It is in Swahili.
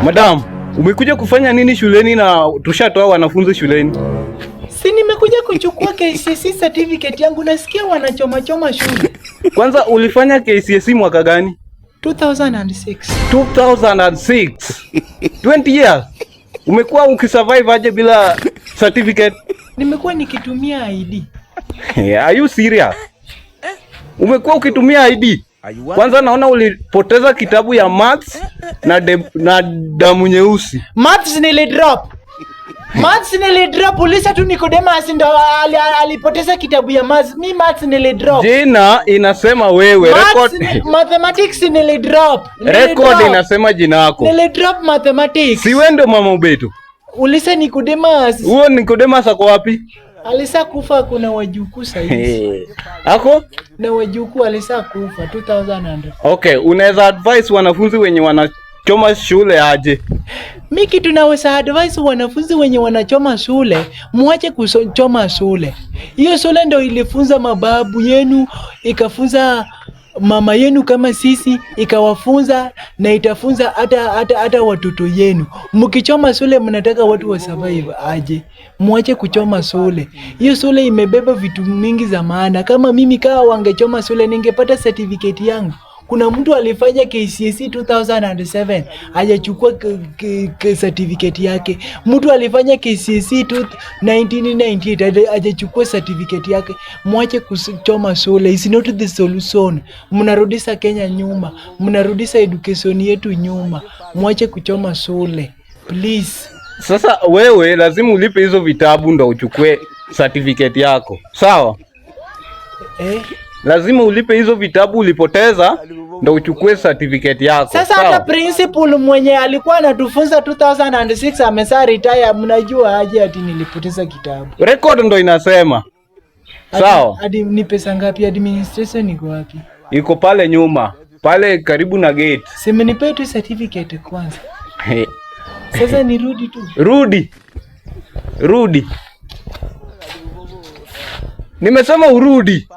Madam, umekuja kufanya nini shuleni na tushatoa wanafunzi shuleni? Si nimekuja kuchukua KCSE certificate yangu, nasikia wanachoma choma shule. Kwanza ulifanya KCSE mwaka gani? 2006. 2006. 20 years. Umekuwa ukisurvive aje bila certificate? Nimekuwa nikitumia ID. Are you serious? Umekuwa ukitumia ID? Kwanza naona ulipoteza kitabu ya maths na damu nyeusi. Maths nilidrop. Maths nilidrop. Uliza tu Nicodemus ndo alipoteza kitabu ya maths. Mi maths nilidrop. Jina inasema wewe, Maths record, mathematics nilidrop. Record Nilidrop. inasema jina yako. Nilidrop mathematics. Si wewe ndio mama Ubetu? Uliza Nicodemus. Huo Nicodemus ako wapi? Alisa kufa, kuna wajukuu saizi. Ako? Na wajukuu, alisa kufa 2000. Okay, unaweza advise wanafunzi wenye wanachoma shule aje? Mi kitu naweza advise wanafunzi wenye wanachoma shule, muache kuchoma shule. Hiyo shule ndo ilifunza mababu yenu, ikafunza mama yenu kama sisi, ikawafunza na itafunza hata watoto yenu. Mkichoma shule, mnataka watu wa survive aje? Muache kuchoma shule. Hiyo shule imebeba vitu mingi za maana. Kama mimi, kama wangechoma shule, ningepata certificate yangu. Kuna mtu alifanya KCSE 2007 hajachukua certificate yake. Mtu alifanya KCSE 1998 hajachukua certificate yake. Mwache kuchoma shule, is not the solution. Mnarudisha Kenya nyuma, mnarudisha education yetu nyuma. Mwache kuchoma shule, please. Sasa wewe lazima ulipe hizo vitabu ndo uchukue certificate yako. Sawa? Eh? Lazima ulipe hizo vitabu ulipoteza ndo uchukue certificate yako. Sasa Sawa? hata principal mwenye alikuwa anatufunza 2006 amesa retire, mnajua aje ati nilipoteza kitabu? Record ndo inasema. Sawa? Hadi ni pesa ngapi? Administration iko wapi? Iko pale nyuma, pale karibu na gate. Si mnipe tu certificate kwanza. Sasa nirudi tu. Rudi. Rudi. Nimesema urudi.